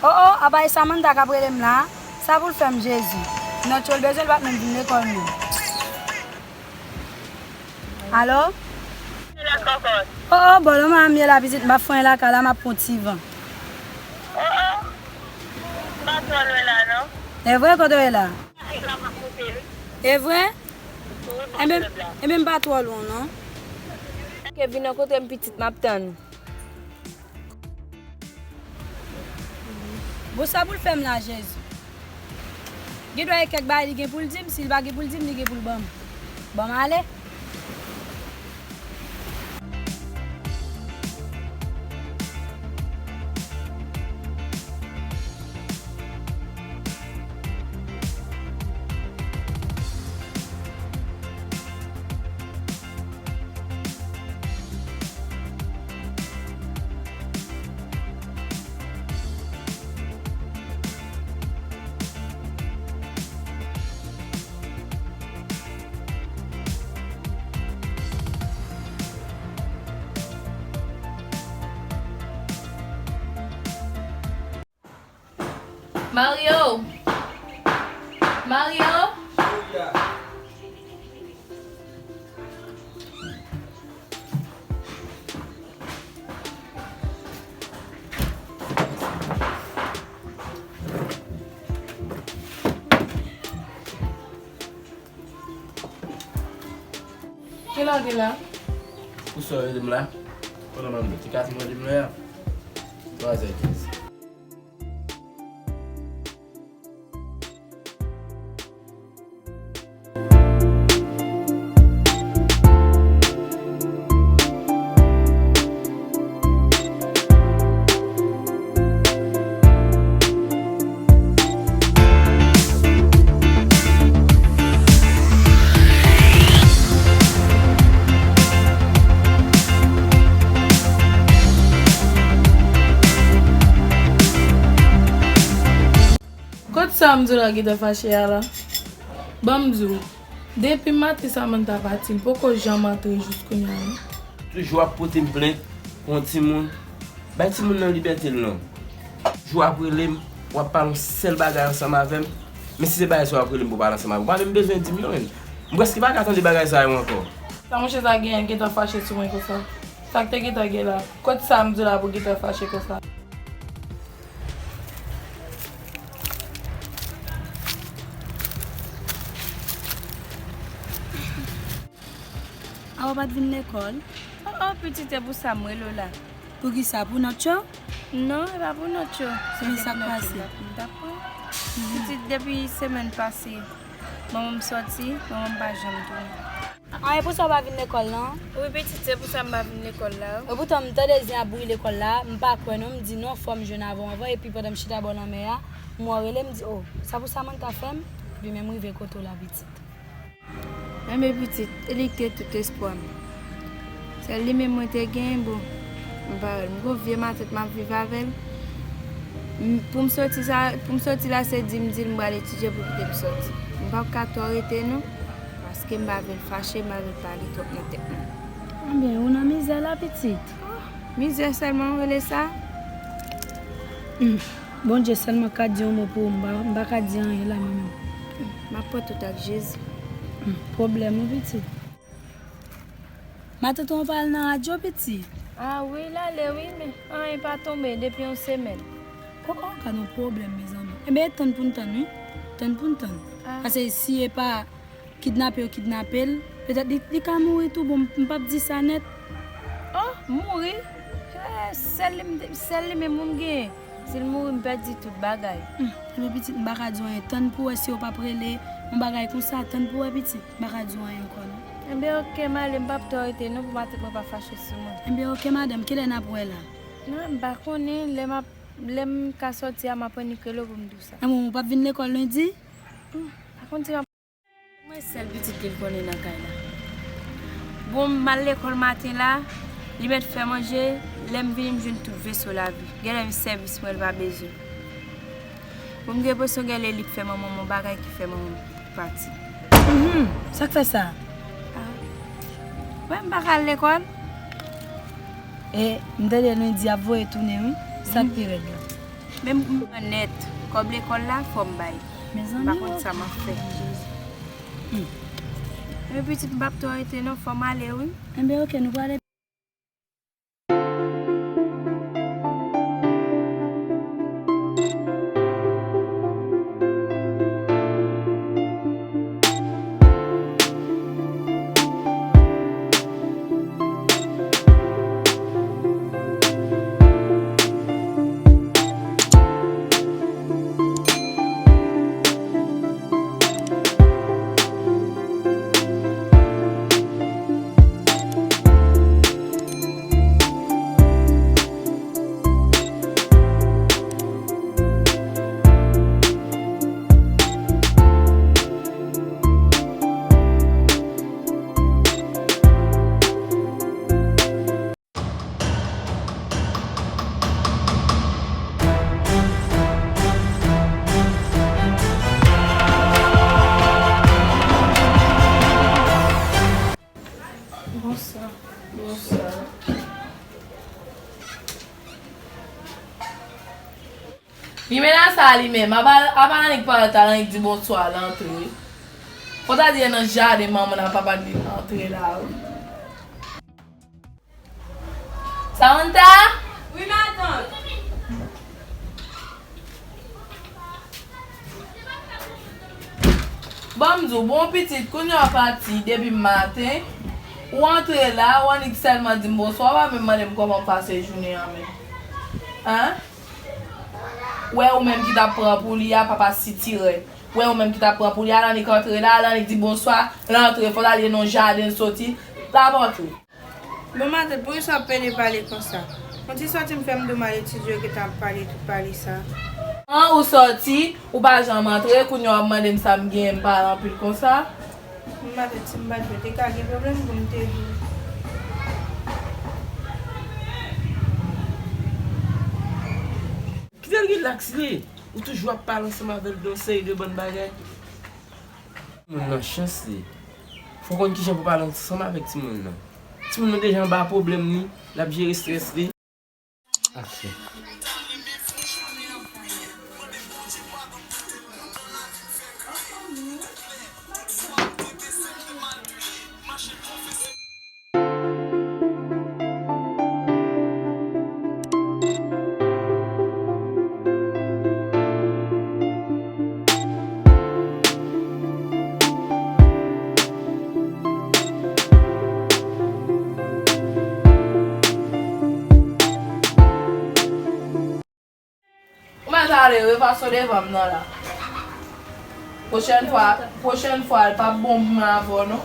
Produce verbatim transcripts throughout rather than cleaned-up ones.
Oh, oh, apa e Samantha k ap rele m la? Sa pou l fè m, Jezi? Nòt yo l bezwen, l pa t menm vin lekòl menm. Alo? Oh, oh, bòlò m a m ye la, pitit, m ap fwen lakay la, m ap pran ti van. Oh, oh. M pa twò lwen la, non. E vre, kote w ye la? E vre? Enben, enben m pa twò lwen w, non. Ke vin nan kote m, pitit, m ap tann ou. Bon, sa pou l fè m la, Jezi? Gen dwa gen kèk bagay li gen pou l di m, si l pa gen pou l di m, li gen pou l ban m. Ban m ale. Mario! Mario! Kilè w gen la? Pou sa w rele m la? Pandan m ap ti kase manje m la. Twazè kenz. Kot sa m di w la gentan fache a la? Ban m di w, depi maten Samantha pati, l poko janm antre jis kounye a non. Toujou ap pote m plent pou yon timoun. Bay timoun nan libète l non. Jou ap rele m, w ap pale yon sèl bagay ansanm avè m. Men si se bagay sa w ap rele m pou pale ansanm avè m, ou pa menm bezwen di m yo menm. M prèske pa ka tande bagay sa yo ankò. Sa monchè sa genyen gentan fache sou mwen konsa? Sa k te gentan gen la? Kot sa m di w la pou gentan fache konsa? A w pa t vin lekòl? Oh, oh, pitit, e pou sa m rele w la. Poukisa? Pou nòt yo? Non, e pa pou nòt yo. Se depi sa k pase? M t ap pran. Pitit, depi semèn pase, manman m sòti, manman m pa janm tounen. Ah, e pou sa w pa vin lekòl, non? Wi, pitit, se pou sa m pa vin lekòl la. E poutan, m tande zen ap bouyi lekòl la, m pa kwè, non, m di, non, fò m jwenn avè w anvan, epi pandan m chita bò lanmè a, m wè w rele, m di, oh, sa pou Samantha fè m? Epi menm rive kote w la, pitit. Enben pitit, e li ki te tout espwa m. Sèl li menm mwen te genyen, bon, m pa wè l. M gon vye matant m ap viv avè l. M, pou m soti sa, pou m soti la, se di m di l m pral etidye pou kite m soti. M p ap ka twò rete non, paske m pa vle l fache, m pa vle l pale twòp nan tèt mwen. Enben, ou nan mizè la, pitit. Oh, mizè sèlman w rele sa? Hmm. Bondye sèlman ka di yon mo pou ou, m pa, m pa ka di anyen la mwen menm. M ap pran tout ak Jezi. Hmm, pwoblèm wi pitit. Matant ou pa al nan radyo pitit? Ah wi, l ale wi, men anyen pa tonbe depi yon semèn. Oh, oh, gad yon pwoblèm, mezanmi. Enben, tann pou n tann wi. Tann pou n tann. Ah. Paske si e pa kidnape yo kidnape l, petèt li, li ka mouri tou, bon, m p ap di sa nèt. Oh, mouri? Eh, sèl li m te, sèl li menm pou m genyen. Si l mouri, m pèdi tout bagay. Hmm, enben pitit, m pa ka di w anyen. Tann pou w wè si yo p ap rele yon bagay konsa, tann pou w wè pitit. M pa ka di w anyen ankò non. Enben, oke, m ale, m p ap twò rete non pou matant mwen pa fache sou mwen. Enben, oke, madanm, kilè n ap wè la? Non, m pa konnen, lè m ap, lè m ka sòti a, m ap annik rele w pou m di w sa. Enben, ou p ap vin lekòl lendi? Hmm, pa konn si m ap Mwen sèl pitit li konnen nan kay la. Bon, m al lekòl maten la, li mèt fè manje, lè m vini m jwenn tout veso lavi. Genlè m sèvis mwen, l pa bezwen. Bon, m gen enpresyon genlè li k fè manman m yon bagay ki fè manman m pati. Mhm, sa k fè sa? Ah. Wè, m pa ka al lekòl. E, m tande lendi ap voye tounen, wi. Sa k pi rèd la? Menm m pran nèt, kòb lekòl la, fò m bay. M pa konn sa m ap fè. Hmm. Men pitit, m p ap twò rete non, fò m ale wi. Enben, oke, nou prale. Bonswa. Bonswa. Limena sa li menm, apa, apa annik pale, annik di bonswa, l antre. Fò ta di nan jaden manman l ak papa l li antre la wi. Samantha? Wi, matant. Ban m di w, bon pitit, kounye a w pati depi maten, ou antre la, ou annik sèlman di m bonswa, ou pa menm mande m kòman m pase jounen an menm. Hen? Wè ou menm ki t ap pran pou li a, papa sitirè. Wè ou menm ki t ap pran pou li a, l annik antre la, l annik di bonswa, l antre, fò l al nan jaden l soti, l ap antre. Bon matant, poukisa w ap pede pale konsa? On ti sòti m fè m di w m al etidye, w gentan ap pale tout pale sa. An, ou sòti, ou pa janm antre, kounye a w ap mande m sa m genyen, m pale anpil konsa. Bon matant, si m pa t vle, te ka gen pwoblèm pou m te di w. Kite l rilaks li. Ou toujou ap pale ansanm avè l de yon seri de bann bagay. Timoun nan chans li. Fò w konn kijan pou pale ansanm avèk timoun nan. Timoun nan deja anba pwoblèm li, l ap jere estrès li. Aksyon. Ou mèt ale wi, pase w devan m nan la. Pwochèn fwa, pwochèn fwa, l p ap bon pou mwen avè w non.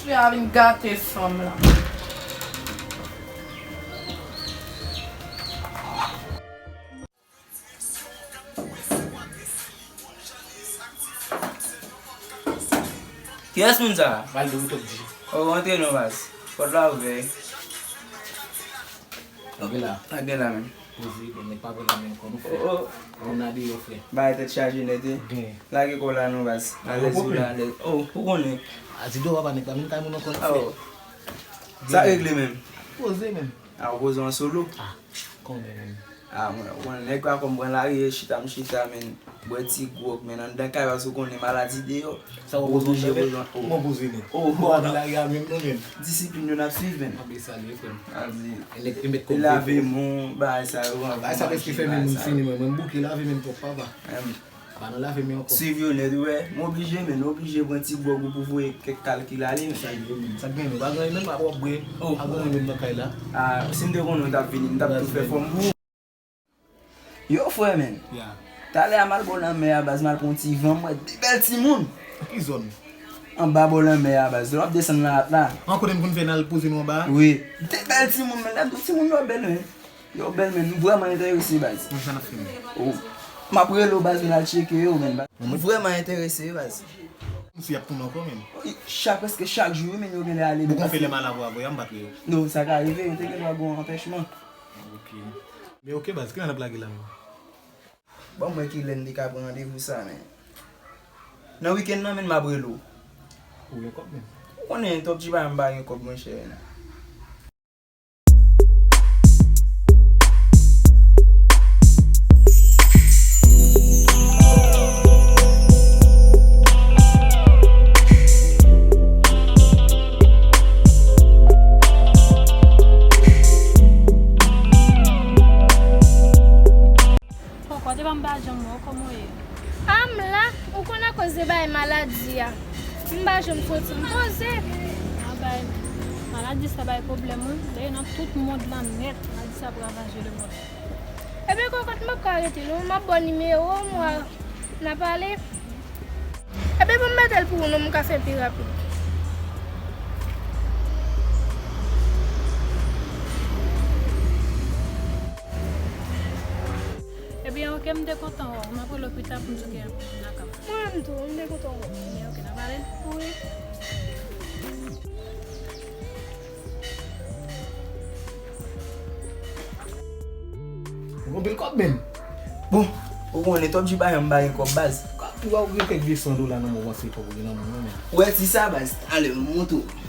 Fi a vin gate san m la. Kiyès moun sa a? Valdo, wi, Top G. Oh, rantre non, baz. Pòt la ouvè. Lage la. Lage la, men. Poze, bon, nèg pa pran nan men ankò, nou fè. Oh, oh. Ou nan deyò, frè. Bagay tèt chaje nèt, wi. Gen. Lage kò w la, non, baz. Alèz, ou la, alèz. Oh, ou konnen. A, di do papa nèg pa vin kay moun ankò, nou fè. Oh. Sa regle, menm. Poze, menm. A, ou poze an solo? A, konnen, menm. A, mwen, mwen, nèg pa konn pran lari, chita, m chita, men. Bwè ti gwòg, men anndan kay, paske w konnen maladi deyò. Sa w oblije poze w, oh. Mwen poze nèt. Oh, mwen ann lari a menm non, men. Disiplin yo n ap swiv, men. Mwen salye, frè m. A di, e lave men w, bagay sa yo, bagay sa prèske fèmen moun fini, mwen. Mwen bouke lave men m twòp, papa. Pa nan lave men ankò. Swiv yo nèt, ou wè. M oblije, men, m oblije pran ti gwòg ou pou voye kèk kalkil ale, men. Sa k gen, men. Sa k gen, men. Pa gen anyen, men, pa w ap bwè. Oh. Pa gen anyen, men, nan kay la. A, si m te konnen w t ap vini, m t ap tou fè fò m pou ou. Yo, frè, men. Ya. Talè a m al bò lanmè a, baz, m al pran yon ti van, m wè de bèl timoun. Nan ki zòn? Anba bò lanmè a, baz. Lè w ap desann Larat la. An kote n konn fè n al poze nou anba a? Wi. De bèl timoun, men. Lè m di w timoun yo bèl, men. Yo bèl, men. M vrèman enterese, baz. Konn sa n ap fè, men. Oh. M ap rele w, baz, vin al tcheke yo, men, baz. M vrèman enterese, baz. Kòmsi y ap tounen ankò, men. Chak, prèske chak jou, wi, men, yo genlè ale. Ou konn fè lè m al avè w, m pa t wè yo. Non, sa ka rive, yo te gen dwa gen yon anpèchman. Ok. Men ok, baz, kilè n ap lage la menm? Ban m wè kilè n te ka pran randevou sa, men. Nan wikenn nan, men, m ap rele w. Ou gen kòb, men? Ou konnen, Top G pa m pa gen kòb, monchè, nan. Se bay maladi a. M pa janm santi m poze. A bay, maladi sa bay pwoblèm, wi. Dayè, nan tout mond lan nèt, maladi sa ap ravaje lemond. Ebyen, kòkòt, m p ap ka rete, non. M ap ba w nimewo m, w a, n a pale. Ebyen, ban m mete l pou ou, non, m ka fè pi rapid. Ebyen, oke, m te kontan wè w. M ap rele w pita pou m di w ke m lakay. Mwen menm tou, m te kontan wè w. Ebyen, oke, n a pale. Wi. Ou gen anpil kòb menm. Bon, ou konnen Top G pa janm ba gen kòb baz. Kòb tou a ou gen kèk vye san dola nan men w, panse kòb ou gen nan men w, men. Ou wè ti sa baz, talè m montre w.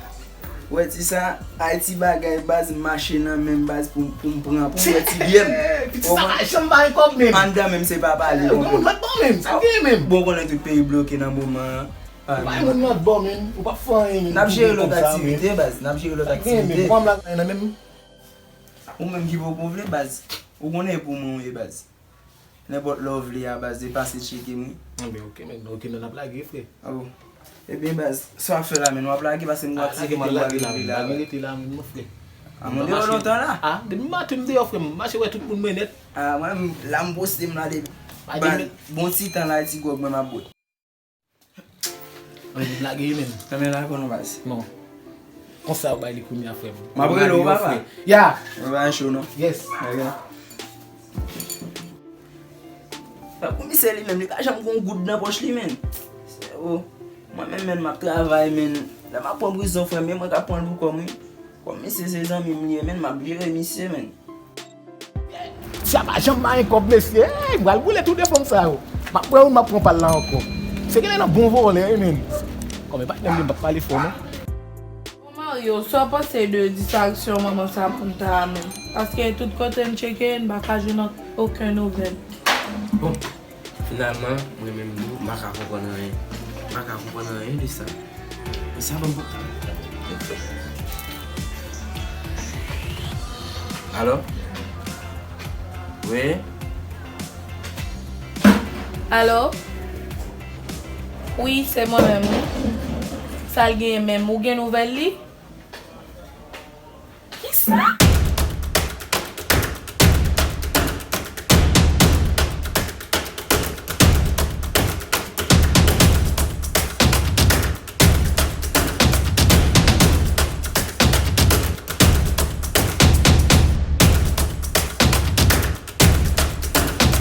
Ou wè ti sa, Ayiti bagay baz, m mache nan men m baz pou, pou m pran, pou m wè ti byen m. Piti sa pa janm ba gen kòb menm. Anndan menm se pa pale. Ou gen moun lòt bò menm, sa gen menm. Bon, ou konnen tout peyi bloke nan moman an. Ou pa gen moun lòt bò menm, ou p ap fè anyen menm. N ap jere lòt aktivite baz, n ap jere lòt aktivite. Ou menm ki poko vle baz, ou konnen e pou mwen ou ye baz. Nenpòt lè w vle a baz, e pase tcheke m wi. Anben oke men, oke men n ap lage frè. A bon. Ebyen baz, sa w ap fè la men, w ap lage paske m gen aktivite m pral rive la. Lage rete la men mon frè. A mwen deyò lontan la. A depi maten m deyò frè m, m mache wè tout moun mwen nèt. A mwen menm la m poste m la depi. Baz, bon ti tan la ti gwòg mwen m ap bwè. Ann lage wi menm. Anben la konn baz. Non. Konsa yo bay li kounye a frè m. M ap rele w papa. Ya. Mwen pa cho non. Yes. Ok. Komisè li menm li pa janm gon goud nan pòch li menm. O, mwen menm menm m ap travay menm. Lè m ap pran prizon frè m, e mwen k ap pran l pou kò m wi. Komisè se zanmi m li ye menm, m ap jere misye menm. Misye a pa janm ba en kòb mesye. Hey, m pral boule tout de fanm sa yo. M ap pran youn, m ap pran pa l la ankò. Se genlè nan bon vòlè wi menm. Kòm e patnè m li, m p ap pale fò non. Bon Mario, sa w panse de distraksyon manman sa pou n ta a menm? Paske tout kote n tcheke, n pa ka jwenn okenn nouvèl. Bon, finalman, mwen menm tou, m pa ka konprann anyen. M pa ka konprann anyen de sa. E sa ban m pwoblèm. Alo? Wi? Alo? Wi, se mwen menm, wi. Sa l genyen menm? Ou gen nouvèl li? Kisa?